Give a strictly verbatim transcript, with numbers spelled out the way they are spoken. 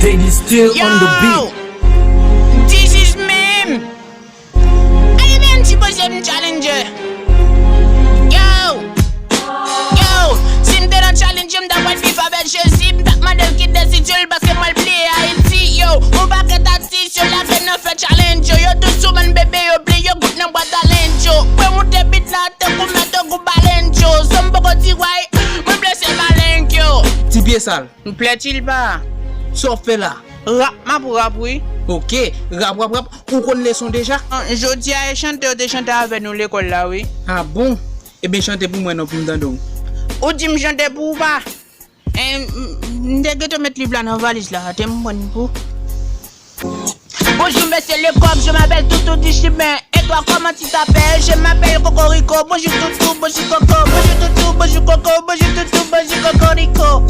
Baby still on the beat. Yo! This is me! Ale men ti poze m challenge. Yo! Yo! Si m te nan challenge, m t ap wè viv avèk Jezi. M t ap mande l kite desizyon l paske mwen l bliye Ayiti. Yo! Yon pakèt atis yo lage nan fè challenge yo. Yo tout sou mwen bebe yo bliye yo gout nan bwat a lenj yo. Mwen moute bit la tankou mèt tankou balenj yo. Zòm poko di way, mwen blese balenk yo. Ti pye sal. M plè tilba. Sa w ap fè la? Rap m ap rap wi. Ok, rap, rap, rap. Ou konn leson deja? Jodi a e chante yo te chante avè nou lekòl la wi. Ah bon? Ebyen chante pou mwen non pou m tande w. Ou di m chante pou ou pa? M te gentan met liv la nan valiz la, te m pran pou. Bonjour monsieur Lecoq, je m'appelle Toutou du Chemin. Et toi, comment tu t'appelles? Je m'appelle Cocorico. Bonjour Toutou, bonjour Coco, bonjour Toutou, bonjour Coco, bonjour Toutou, bonjour Cocorico.